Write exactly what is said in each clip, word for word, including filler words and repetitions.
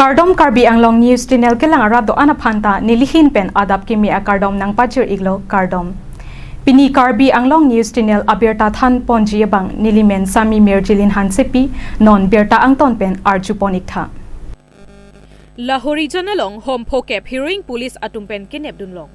Kardom, Karbi Anglong News Channel kelang arat do-an aphan ta nelihin pen adap kimi akardom nangpajir-iklo, kardom. Pini Karbi Anglong News Channel abirta thanponji abang nelimen Sami Mirjilin Hansepi, non birta angton pen arjupon-iktha. Lahorijan along homphokep heroin police atum pen kenepdunlong.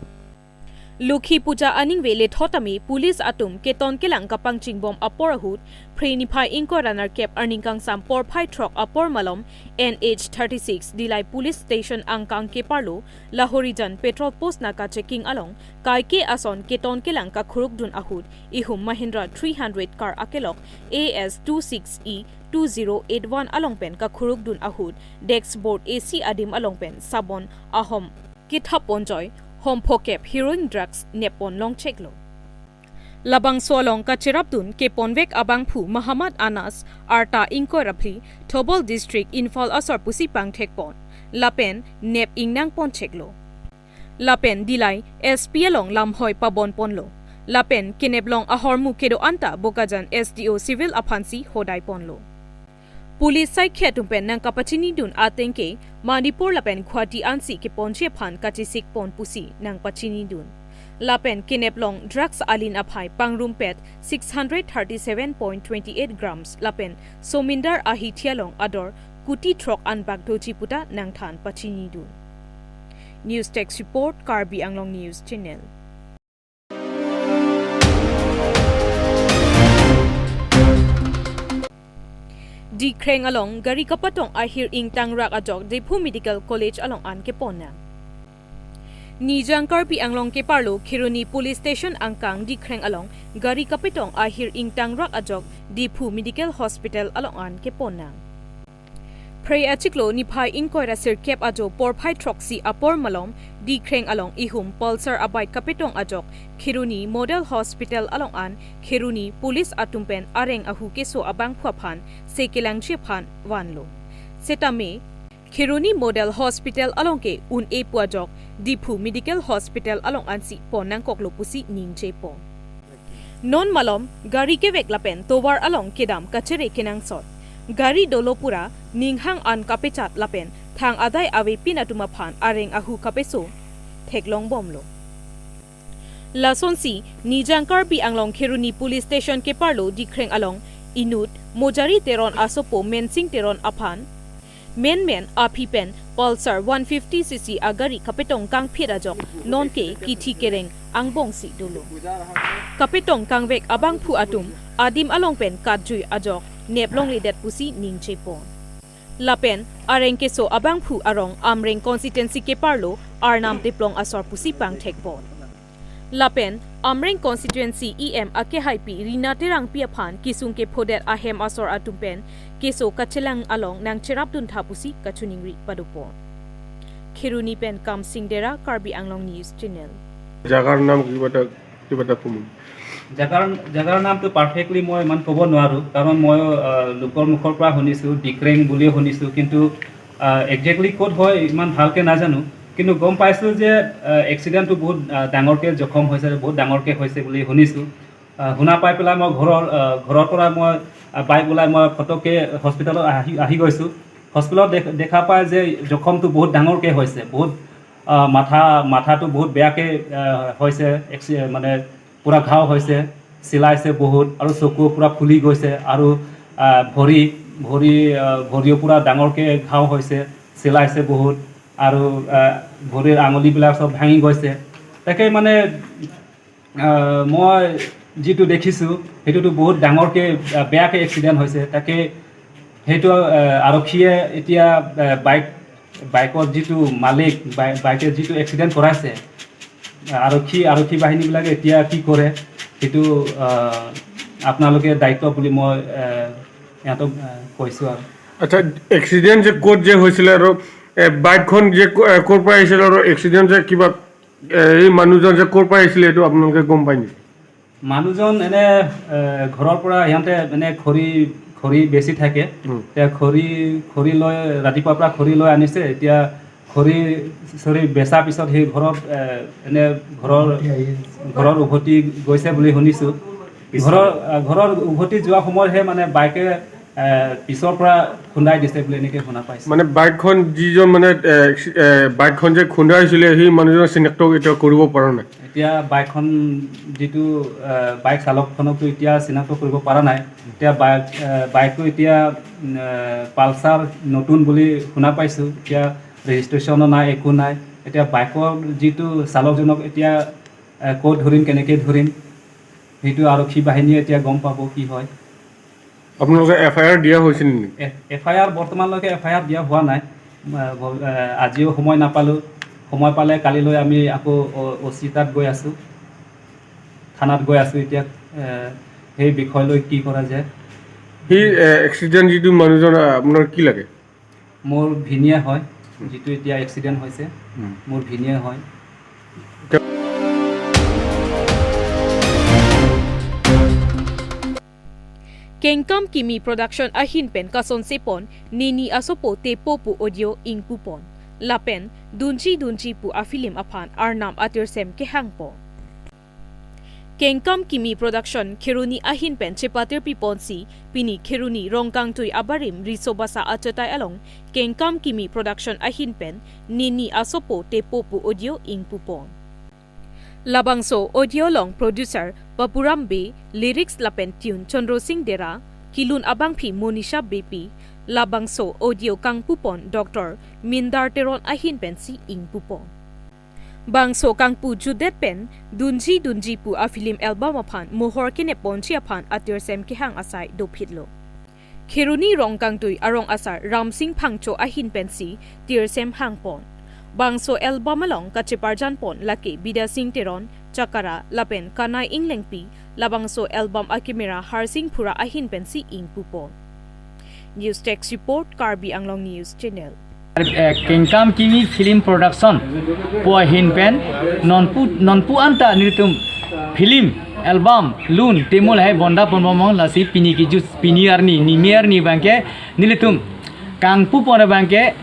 Lokhi Puja aningve lethot tame police atum keton kelang kapangchingbom apor ahut, Phre niphai ingkoi ra nerkep arni kangsam porphai throk apor malom N H thirty-six Dillai Police Station angkang keparlo Lahorijan Patrol Post naka checking along kaike ason keton kelang kakhurukdun ahut, ihum Mahindra three hundred car akelok A S two six E two zero eight one along pen kakhurukdun ahut, dashboard A C adim along pen sabon ahom kethap ponjoi homphokep heroin drugs neppon longcheklo. Labangso along kacherapdun keponvek abangphu Mahammad Anas, arta ingkoi ra phli, Thoubal District, Imphal asor pusi pangthekpon. Lapen nep ingnangponcheklo. Lapen Dillai S P along lamhoi pabonponlo. Lapen keneplong ahormu kedo-an ta Bokajan S D O Civil aphansi hodaiponlo. Police saikhi atum pen nangkapachinidun ateng ke Manipur lapen Guwahati ansi keponji aphan kachesikpon pusi nangpachinidun. Lapen keneplong drugs alin aphai pangrumpet six hundred thirty-seven point twenty-eight grams lapen Somindar ahithi along ador kuti throk anbak doji puta nangthan pachinidun. News Desk Report, Karbi Anglong News Channel. Dikreng along gari kapatong ahir ingtangrak ajok Diphu Medical College along an kepon nang. Nijang Karbi Anglong keparlo Kheroni Police Station angkang Dikreng along gari kapatong ahir ingtangrak ajok Diphu Medical Hospital along an kepon nang. Phre achiklo niphai ingkoi ra sirkep ajo porphai throksi apor malom Dikreng along ihum Pulsar abike kapetong ajok Kheroni Model Hospital along an Kheroni Police atum pen areng ahu keso abangphu aphan se kelangji aphan vanlo. Setame Kheroni Model Hospital along ke un-e pu ajok Diphu Medical Hospital along ansi pon nangkoklo pusi ningjepon. Non malom gari kevek lapen tovar along kedam kachere kenangsot. Gari dolo pura ninghang an kapechat lapen thang adai avepin atum aphan areng ahu kapeso theklongbomlo. Lasonsi Nijang Karbi Anglong Kheroni Police Station keparlo Dikreng along inut Mojari Teron asopo Mensing Teron aphan menmen aphi pen Pulsar one fifty C C agari kapetong kangphit ajok nonke kithi kereng angbongsi dolo. Kapetong kangvek abangphu atum adim along pen katjui ajok neplongledet pusi ningjepon. Lapen areng keso abangphu arong Amreng constituency keparlo Arnam Teplong asor pusi pangthekpon. Lapen Amreng constituency E M akehaipi Rina Terangpi aphan kisung kephodet ahem asor atum pen keso kachelang along nangcherapduntha pusi kachiningri padopon. Kheroni pen Kamsing Dera, Karbi Anglong News Channel. জাগাৰ নাম কিবা এটা, কিবা এটা কম। জাগাৰ, জাগাৰ নামটো পাৰফেক্টলি মই ইমান ক'ব নোৱাৰোঁ, কাৰণ মই, আহ, লোকৰ মুখৰ পৰা শুনিছোঁ, ডিক্ৰেং বুলিও শুনিছোঁ, কিন্তু, আহ, একজেক্টলি ক'ত হয় ইমান ভালকৈ নাজানো। কিন্তু গম পাইছোঁ যে, আহ, এক্সিডেণ্টটো বহুত, আহ, ডাঙৰকৈ জখম হৈছে, বহুত ডাঙৰকৈ হৈছে বুলি শুনিছোঁ। আহ, শুনা পাই পেলাই মই ঘৰৰ, আহ, ঘৰৰ পৰা মই, আহ, বাইক ওলাই মই ফটককৈ হস্পিটেলত আহি, আহি গৈছোঁ। হস্পিটেলত দেখ-, দেখা পায় যে জখমটো বহুত ডাঙৰকৈ হৈছে, বহুত, আহ, মাথা, মাথাটো বহুত বেয়াকৈ, আহ, হৈছে, এক্সি-, মানে পূৰা ঘাও হৈছে, চিলাইছে বহুত, আৰু চকু পূৰা ফুলি গৈছে, আৰু, আহ, ভৰি, ভৰি, আহ, ভৰিও পূৰা ডাঙৰকৈ ঘাও হৈছে, চিলাইছে বহুত, আৰু, আহ, ভৰিৰ আঙুলিবিলাক চব ভাঙি গৈছে। তাকে মানে, আহ, মই যিটো দেখিছোঁ, সেইটোতো বহুত ডাঙৰকৈ, আহ, বেয়াকৈ এক্সিডেণ্ট হৈছে। তাকে সেইটো, আহ, আৰক্ষীয়ে এতিয়া, আহ, বাইক, বাইকৰ যিটো মালিক, বাই-, বাইকে যিটো এক্সিডেণ্ট কৰাইছে, আহ, আৰক্ষী, আৰক্ষী বাহিনীবিলাকে এতিয়া কি কৰে, সেইটো, আহ, আপোনালোকে দায়িত্ব বুলি মই, আহ, সিহঁতক, আহ, কৈছোঁ আৰু। আচ্ছা, এক্সিডেণ্ট যে ক'ত যে হৈছিলে আৰু, এ, বাইকখন যে ক-, এ, ক'ৰ পৰা আহিছিলে আৰু এক্সিডেণ্ট যে কিবা, এ, এই মানুহজন যে ক'ৰ পৰা আহিছিলে, এইটো আপোনালোকে গম পায় নেকি? মানুহজন এনে, এ, ঘৰৰ পৰা সিহঁতে এনে খৰি, খৰি বেচি থাকে। উম। এতিয়া খৰি, খৰি লৈ, ৰাতিপুৱাৰ পৰা খৰি লৈ আনিছে। এতিয়া খৰি চৰি বেচাৰ পিছত সেই ঘৰত, এ, এনে ঘৰৰ, উভতি আহি ঘৰত উভতি গৈছে বুলি শুনিছোঁ। পিছত? ঘৰৰ, এ, ঘৰৰ উভতি যোৱা সময়তহে মানে বাইকে এ, পিছৰ পৰা খুন্দাই দিছে বুলি এনেকে শুনা পাইছো। মানে বাইকখন যিজন মানে এ, এক্সি- এ, বাইকখন যে খুন্দাইছিলে সেই মানুহজনক চিনাক্ত এতিয়া কৰিব পৰা নাই। এতিয়া বাইকখন যিটো এ, বাইক চালকখনকতো এতিয়া চিনাক্ত কৰিব পৰা নাই। এতিয়া বাইক এ, বাইকটো এতিয়া উম, এ, পালচাৰ নতুন বুলি শুনা পাইছো। এতিয়া ৰেজিষ্ট্ৰেশ্যনো নাই, একো নাই। এতিয়া বাইকৰ যিটো চালকজনক এতিয়া এ, ক'ত ধৰিম, কেনেকে ধৰিম, সেইটো আৰক্ষী বাহিনীয়ে এতিয়া গম পাব কি হয়। আপোনালোকে এফ আই আৰ দিয়া হৈছিল নেকি? এফ আই আৰ বৰ্তমানলৈকে এফ আই আৰ দিয়া হোৱা নাই। আহ, ভ- আহ, আজিও সময় নাপালোঁ। সময় পালে কালিলৈ আমি আকৌ অ' চি তাত গৈ আছোঁ, থানাত গৈ আছোঁ। এতিয়া আহ, সেই বিষয় লৈ কি কৰা যায়। সেই এ, এক্সিডেণ্ট যিটো মানুহজন আ, আপোনাৰ কি লাগে? মোৰ ভিনিয়ে হয়, যিটো এতিয়া এক্সিডেণ্ট হৈছে, মোৰ ভিনিয়ে হয়। Kengkam Kimi Production ahin pen kasonsepon Nini Asopo Tepo pu audio ingpupon. Lapen Dunji Dunji pu afilm aphan Arnam atirsem kehangpon. Kengkam Kimi Production Kheroni ahin pen chepatir piponsi pini Kheroni Rongkangtui abarim Riso Basa achatai along Kengkam Kimi Production ahin pen Nini Asopo Tepo pu audio ingpupon. Labangso audio along producer Bapuram Bey, lyrics lapen tune Chandra Singh Dera, kilun abangpi Monisha Beypi, labangso audio kangpupon Doctor Mindar Teron ahin pensi ingpupon. Bangso kangpu jutdet pen Dunji Dunji pu afilm album aphan mohor kenepponji aphan atirsem kehang asai dophitlo. Kheroni Rongkangtui arong asar Ramsing Phangcho ahin pensi tirsem hangpon. Bangso album along kacheparjanpon lake Bidya Singh Teron, Chakara lapen Kanai Inglengpi, labangso album a-camera Harsing Phura ahin pensi ingpupon. News Desk Report, Karbi Anglong News Channel. Eh, Kengkam Kimi Film Production pu ahin pen nonpu nonpu anta nelitum film, album, lun, temul hai bonda pon bomong, lasi pini kejut, pini arni, nime arni abangke nelitum kangpupon abangke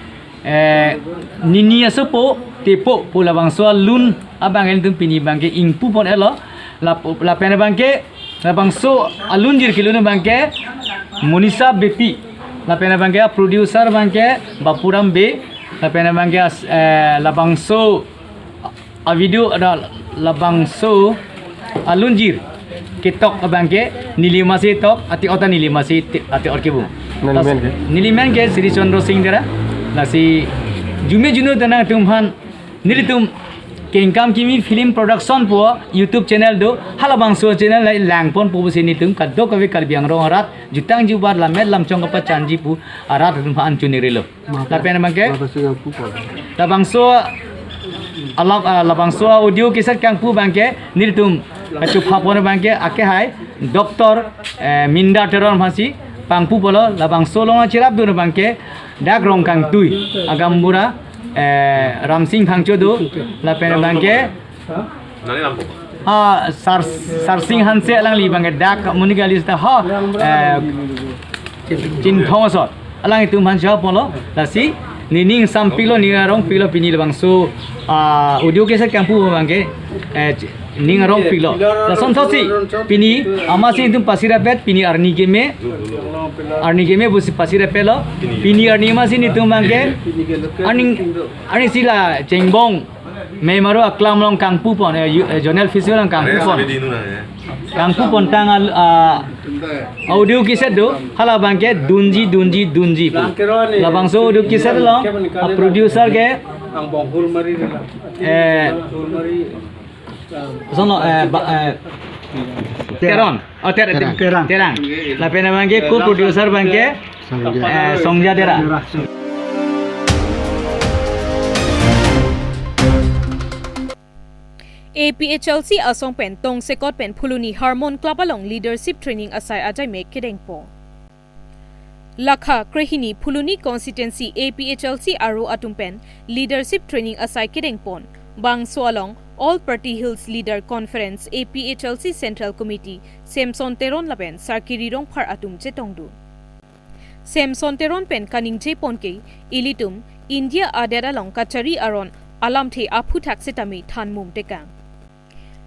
eh, Nini Asopo Tepo pu labangso alun abang nelitum pini abangke ingpupon-etlo. Lap- lapen abangke labangso alunjir kelun abangke Monisha Beypi, lapen abangke producer abangke Bapuram Bey, lapen abangke as- eh, labangso a-video ada labangso alunjir ketok abangke neli masi tok, ati ota neli masi te- ati or kebung. Neli men ke? Neli men ke Sri Chandra Singh Dera. Lasi jume junu tenang tum han nelitum Kengkam Kimi Film Production pu YouTube channel do, halabangso channel lai langpon pu si nelitum kadokave Karbi Anglong arat jutang jubat lammet lamchong kapachanji pu arat atum han chunirilo. Lapen abangke labangso alap ah, labangso audio cassette kangpu abangke nelitum kachuphapon abangke ake hai Doctor eh, Mindar Teron aphansi pangpupolo. Labangso along cherapdun abangke dak Rongkangtui agambura eh, Ramsing Phangcho do, lapen abangke ha Sar Sarsing Hanse alangli abangke dak Monikalis ta ha eh, Chinthong asor alanglitum aphan chepaponlo. Lasi nening sampiklo, ning arongpiklo pini labangso ah, audio cassette kangpu abangke eh, ning arongpiklo. Lason thotsi pini amatsi nelitum pasirapet, pini arni keme, arni keme pusi pasirapetlo. Pini arni amatsi nelitum abangke arni arnisi la chengbong Mei Maru Aklam along kangpupon, eh, yu- eh, Zonal Festival along kangpupon. Kangpupon tang al- ah, audio cassette do, halabangke Dunji Dunji Dunji pu. Labangso audio cassette along ah, producer ke eh, sono eh, ba- eh, Teron. Oh, Ter- Terang. Terang. Lapen abangke co-producer abangke eh, Songja Dera. A P H L C asong pen tongsekot pen Phuloni Harmon Club along leadership training asai ajai mek kedengpo. Lakha krehini Phuloni constituency A P H L C aro atum pen leadership training asai kedengpon. Bangso along All Party Hills Leader Conference A P H L C Central Committee Samson Teron lapen Sarkiri Rongphar atum chetongdun. Samson Teron pen kaningjepon ke ilitum India adet along kachari aron alamthe aphuthak setame thanmum tekang.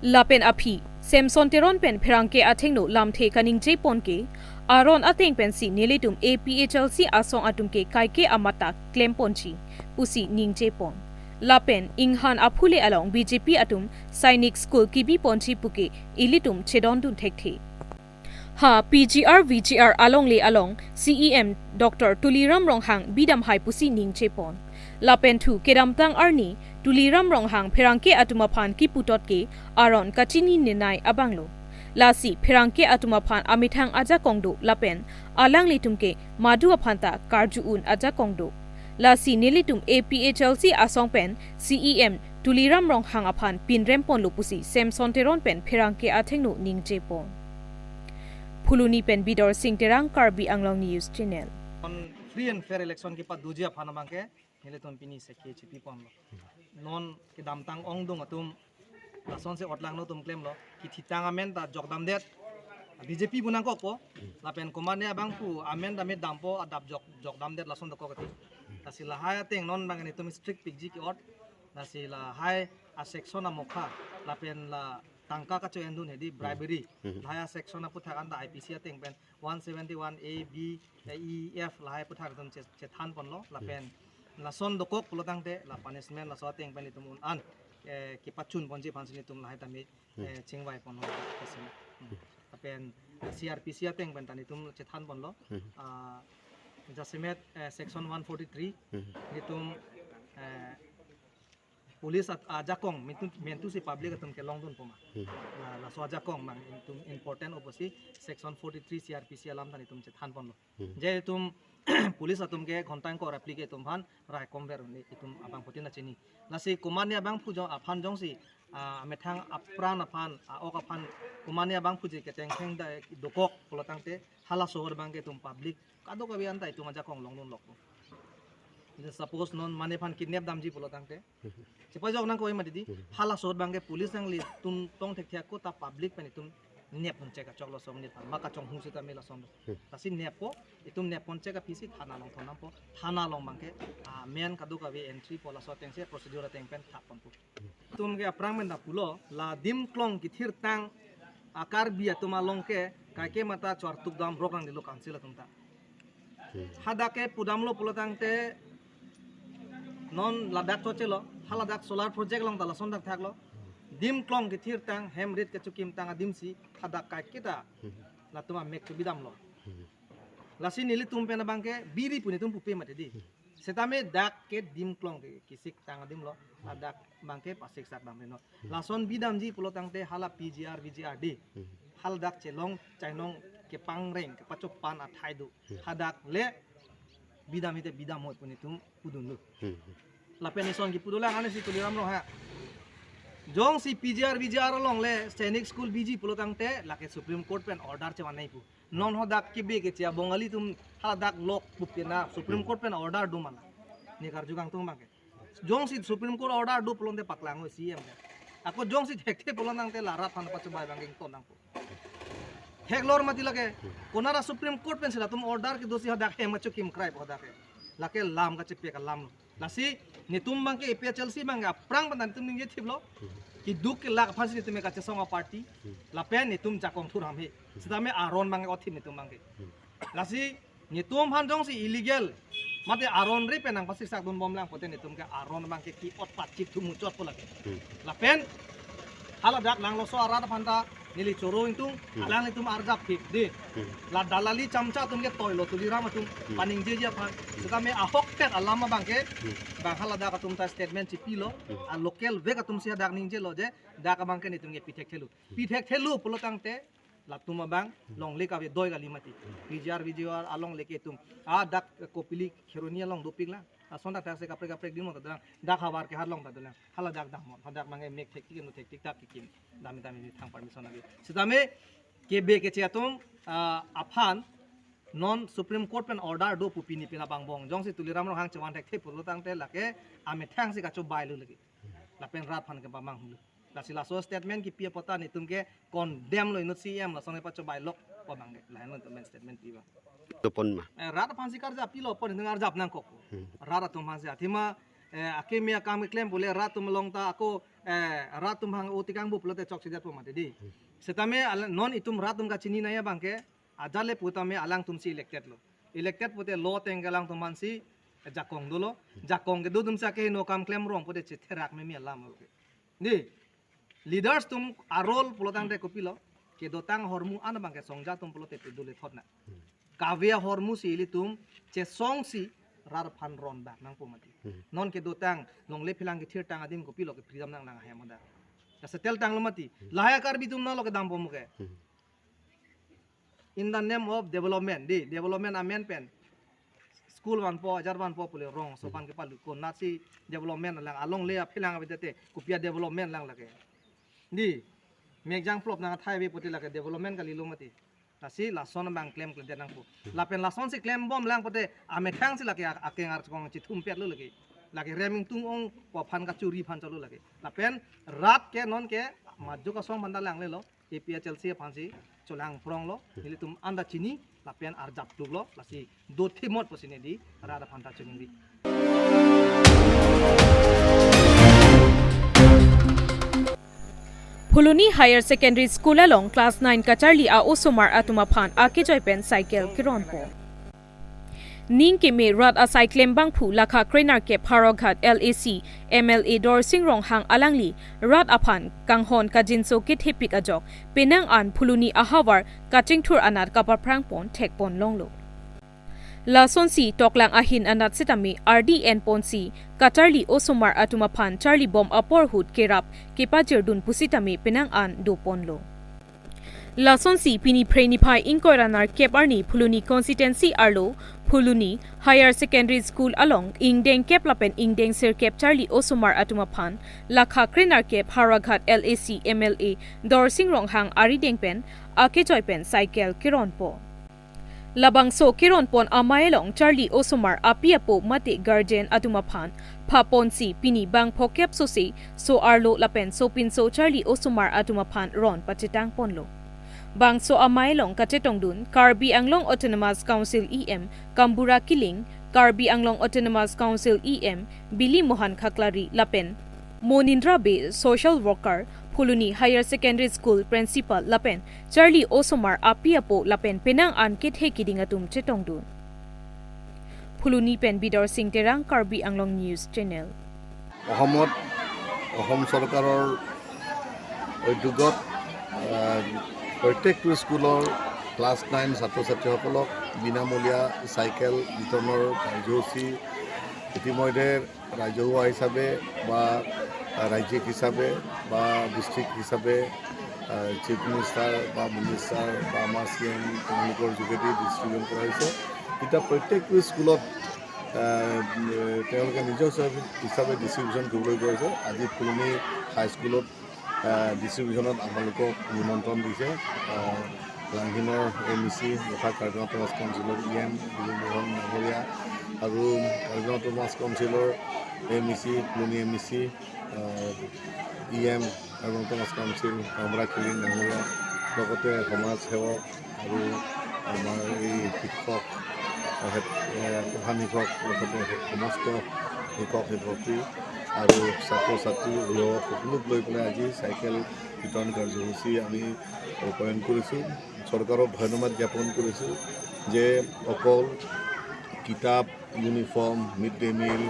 Lapen aphi Samson Teron pen pherangke athengno lamthe kaningjepon ke Aron ateng pensi nelitum A P H L C asong atum ke kaike amat ta klem ponji pusi ningje pon. Lapen inghan aphule along B J P atum Sainik School kebi ponji puke ilitum chedondun thekthe. Ha P G R V G R alongle along C E M Doctor Tuliram Ronghang bidam hai pusi ningje pon. Lapen thu kedamtang arni Tuliram Ronghang pherangke atum aphan kiputot ke aron kachini nenei abanglo. Lasi pherangke atum aphan amethang ajakong do lapen alanglitum ke madu aphan ta karju un ajakong do. Lasi nelitum A P H L C asong pen C E M Tuliram Ronghang aphan pinrem ponlo pusi Samson Teron pen pherangke athengno ningje pon. Phuloni pen Bidor Sing Terang, Karbi Anglong News Channel. On free and fair election kepadoji aphan abangke nelitum pini sekhi chipi ponlo. Non kedamtang ongdung atum lasonsi otlangno atum klemlo. Kithitang amen ta jokdamdet. B J P pu nangkokpo. Lapen komatne abangphu amen dame dampo, adap jok jokdamdet lason dokok ati. Lasi lahai ateng non abang nelitum strict pikji ke-ot. Lasi lahai a-section amokha lapen la tangka kacho-endun hedi, bribery. Hmm. Lahai a-section aputhak anta I P C ateng pen one seventy-one A, B, E, F lahai aputhak atum che- chethan ponlo lapen lason dokok pulotangte la punishment laso ateng pen itum un-an, eh, kepachun ponji aphansi nelitum lahai tame, eh, chingvai ponlo kesini. Hmm. Lapen C R P C ateng pen ta nelitum chethan ponlo. Hmm. Ah, jasemet, eh, section one forty-three, Hmm. nelitum, eh, police at ajakong mentu mentu si public atum kelongdun poma. Hmm. La laso ajakong mang itum important opusi section forty-three C R P C alam ta nelitum chethan ponlo. Hmm. Je itum police atum ke ghonta ingkoi ra phli ke itum aphan raikom ver un-e itum abangphutin ta chini. Lasi komatne abangphu jong aphan jongsi, ah, methang apran aphan, ah, ok aphan komatne abangphu je ketengtheng da dokok pulotangte halaso ahut abangke itum public kadokave anta itum ajakong longdun lokpo. Je suppose non mane aphan kidnap damji pulotangte. Chepajok nangkok mati di. Halaso ahut abangke police nanglitum tong thekthe ako ta public pen itum nep ponche kachoklo song nep ma kachonghu sitame lason. Lasi neppo, itum nep ponche ke aphi si thana along thondampo. Thana along abangke, ah, men kadokave entry po laso atengsi procedure ateng pen thap ponpo. Itum ke aphrang pen ta pulo, la adim klong kethirtang a-Karbi atum along ke kaike amat ta chortuk damrok nangdilo council atum ta. Hmm. Hadak ke pudamlo pulotangte non ladak chochelo, haladak solar project along ta lason dak thaklo. Dim klong kethirtang hem rit kechokimtang adimsi hadak kaike ta Hmm. latum amek chobidamlo. Hmm. Lasi nelitum pen abangke biri pu nelitum pupe mati di. Setame dak ke dim klong ke kesiktang adim lo, ladak abangke pasiksak damri non. Hmm. Lason bidamji pulotangte hala P G R, V G R di. Hmm. Haladak chelong chainong kepangreng kepachopan athai do. Hmm. Hadak le bidam ite bidam hoi pu nelitum pudunlo. Hmm. Lapen ison kipu dolang ani si Tuliram Ronghang. Jongsi P G R, V G R along le Sainik School biji pulotangte lake Supreme Court pen order chevan nangji pu. Non hadak kebe keche a-Bongali atum haladak lok bupena Supreme Court pen order do ma la. Ne karju kangtung abangke. Jongsi Supreme Court order do pulote paklang oi C M ke. Ako jongsi thekthe pulotangte la rat aphan pachobai abangke ington nangpo. Theklor mati lake. Konara Supreme Court pensi latum order kedosi hadak hem kachokimkraipo hadak ke. Lake lam kachepek alam lo. Lasi nelitum abangke A P H L C abangke aphrang pen ta nelitum ningje thiplo. Keduk kelak aphansi nelitum kachesong a-party. Lapen nelitum jakong thur ham he. Setame aron abangke othim nelitum abangke. Lasi nelitum aphan jongsi illegal mate aron ri pen nangpasiksak dun bomlang pote nelitum ke aron abangke ki-ot pachik thu muchotpo lake. Hmm. Lapen haladak nangloso arat aphan ta neli choro ingtung, Hmm. alanglitum arjap thik di. Hmm. La dalali chamcha atum ke toilo Tuliram atum Hmm. paningjeji aphan. Hmm. Setame ahokpet alam abangke Hmm. bang haladak atum ta statement chipilo. Hmm. A-local vek atumsi hadak ningjelo je dak abangke nelitum ke pi thekthelo. Pi thekthelo pulotangte latum abang longle kave doi kali mati. P G R, V G R alongle ke itum. Ah, dak Kopili Kheroni along dopik la. Lason dak dak si kaprek kaprek dimo ta dolang. Dak havar kehar along ta dolang. Haladak damnon. Hadak abangke mek thektik anu thektik dak kekim. Dami dami ni thang permission lagi. Setame kebe keche atum, ah, aphan non Supreme Court pen order do pu pini pina bangbong. Jongsi Tuliram Ronghang chevan thekthe pulotangte lake amethang si kachobailo lagi. Lapen rat aphan ke pamanghulo. Lasi laso statement kipi apot ta nelitum ke condemn lo inut C M lason pachobai lokpo abangke. Lahenlo nelitum pen statement pi abang. Tupon ma. Eh, rat aphansi karjap pilo pon nelitum arjap nangkok. Hmm. Rat atum aphansi athema, eh, akeme akam keklem pule rat atum along ta ako, eh, rat atum aphan oti kangbu pulote chokchedetpo mati di. Hmm. Setame ala- non itum rat atum kachini nangji abangke Ajat le putame alangtum si elected lo. Elected pute lo tengke alangtum aphan si jakong dolo. Jakong kedo atum si akeheno akam klem rong pute chetherak meme alam lo ke. Di, leaders atum a-role pulotangte kopilo, kedotang ahormu an abangke songja atum pulote pedule thot na. Kave ahormu si ilitum chesong si rat aphan ron bak nangpo mati. Hmm. Non kedotang longle phelang kethirtang adim kopilo ke freedom nanglang ahem ada. Ya setel tanglo mati. Hmm. Lahai Karbi atum nalo kedam pomo ke. Hmm. In the name of development, di, development amen pen school vanpo, ajar vanpo pule rong aso aphan kepalu, konatsi development lang, alongle aphelang avedete kopi a-development lang lake. Di, mekjang plop nang athai ave pute lake development kalilo mati. Lasi lason abang klem klemdet nangpo. Lapen lasonsi klembom lang pute amethang si lake a-, akeng archekong chithumpet lo lake. Lake rem ingtung ong ko aphan kachuri aphan cholo lake. Lapen rat ke non ke majok asong aphan ta langlelo. A P H L C aphansi cholang prong lo, nelitum anda chini, lapen arjap tuk lo, lasi dothimot pusi neli rat aphan ta choningri. Phuloni Higher Secondary School along class nine kacharli a-osomar atum aphan akejoi pen cycle keronpo. Ning keme rat asai klem bangphu lakha krenerkep Howraghat L A C M L A Dorsing Ronghang alangli rat aphan kanghon kajinso kethepik ajok penang an Phuloni ahavar kachingthur anat kapaphrang pon thek pon longlo. Lasonsi toklang ahin anat sitame ardi en ponsi kacharli osomar atum aphan charli bom apor ahut kerap kepajirdun pusitame penang an do ponlo. Lasonsi pini Phre niphai ingkoi ra nerkep arni Phuloni constituency arlo Phuloni Higher Secondary School along ingdeng kep lapen ingdeng sirkep charli osomar atum aphan lakha krenerkep Howraghat L A C M L A Dorsing Ronghang arideng pen akejoi pen cycle keronpo. Labangso keron pon amei along charli osomar api apo mate guardian atum aphan pha ponsi pini bang phokep sose so arlo lapen sopinso charli osomar atum aphan ron pachetang ponlo. Bangso amei along kachetongdun Karbi Anglong Autonomous Council E M Kambura Killing, Karbi Anglong Autonomous Council E M Bili Mohan Khaklari lapen Monindra Bey, social worker, Phuloni Higher Secondary School principal lapen charli osomar api apo lapen penang an kethe kiding atum chetongdun. Phuloni pen Bidor Singh Terang, Karbi Anglong News Channel. অসমত অসম চৰকাৰৰ উদ্যোগত, আহ, প্ৰত্যেকটো স্কুলৰ class nine ছাত্ৰ ছাত্ৰীসকলক বিনামূলীয়া চাইকেল বিতৰণৰ কাৰ্যসূচী ইতিমধ্যে ৰাজহুৱা হিচাপে বা ৰাজ্যিক হিচাপে বা ডিষ্ট্ৰিক্ট হিচাপে, আহ, চিফ মিনিষ্টাৰ বা মিনিষ্টাৰ বা আমাৰ চি এম তেওঁলোকৰ যোগেদি ডিষ্ট্ৰিবিউট কৰা হৈছে। এতিয়া প্ৰত্যেকটো স্কুলত, আহ, তেওঁলোকে নিজৰ হিচাপে, হিচাপে ডিষ্ট্ৰিবিউশ্যন কৰিবলৈ গৈ আছে। আজি ফুলনি হাইস্কুলত, আহ, ডিষ্ট্ৰিবিউশ্যনত আপোনালোকক নিমন্ত্ৰণ দিছে। আহ, লাংহিনৰ এম ই চি তথা কাৰ্বি অট'নমাছ কাউন্সিলৰ ই এম বিজয় মোহন ডাঙৰীয়া আৰু Karbi autonomous councillor M E C, Phuloni M E C, uh, E M, Karbi autonomous council Kamra Kiling ডাঙৰীয়া, লগতে সমাজ সেৱক আৰু আমাৰ এই শিক্ষক, আহ, হেড, এ, প্ৰধান শিক্ষক, লগতে সমস্ত শিক্ষক শিক্ষয়িত্ৰী আৰু ছাত্ৰ ছাত্ৰী অভিভাৱক সকলোক লৈ পেলাই আজি চাইকেল বিতৰণ কাৰ্যসূচী আমি ৰূপায়ণ কৰিছোঁ। চৰকাৰক ধন্যবাদ জ্ঞাপন কৰিছোঁ যে অকল কিতাপ, ইউনিফৰ্ম, মিড ডে মিল,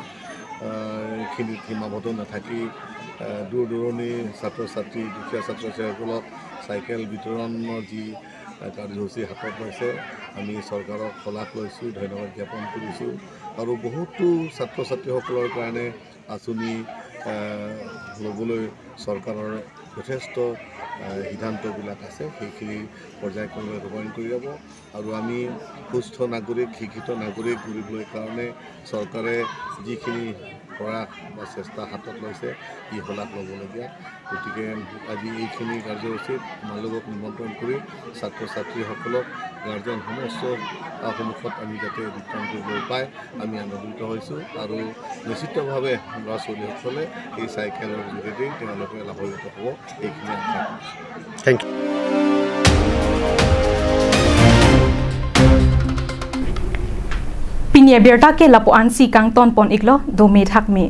আহ, খিনিত সীমাবদ্ধ নাথাকি, আহ, দূৰ দূৰণি ছাত্ৰ ছাত্ৰী, দুখীয়া ছাত্ৰ ছাত্ৰীসকলক চাইকেল বিতৰণৰ যি, আহ, কাৰ্যসূচী হাতত লৈছে, আমি চৰকাৰক শলাগ লৈছোঁ, ধন্যবাদ জ্ঞাপন কৰিছোঁ। আৰু বহুতো ছাত্ৰ ছাত্ৰীসকলৰ কাৰণে আঁচনি, আহ, ল'বলৈ চৰকাৰৰ যথেষ্ট, আহ, সিদ্ধান্তবিলাক আছে, সেইখিনি পৰ্যায়ক্ৰমে ৰূপায়ণ কৰি যাব। আৰু আমি সুস্থ নাগৰিক, শিক্ষিত নাগৰিক গঢ়িবলৈ কাৰণে চৰকাৰে যিখিনি প্ৰয়াস বা চেষ্টা হাতত লৈছে, ই শলাগ ল'বলগীয়া। গতিকে আজি এইখিনি কাৰ্যসূচীত আপোনালোকক নিমন্ত্ৰণ কৰি ছাত্ৰ ছাত্ৰীসকলক, গাৰ্জেন সমস্ত, আহ, সন্মুখত আমি যাতে বিতৰণ কৰিবলৈ পায়, আমি আনন্দিত হৈছোঁ আৰু নিশ্চিতভাৱে ল'ৰা ছোৱালীসকলে এই চাইকেলৰ যোগেদি তেওঁলোকে লাভান্বিত হ'ব, এইখিনি আশা কৰিছোঁ। Thank you. Pini abirta ke lapu-ansi kangton pon iklo, dome thakme.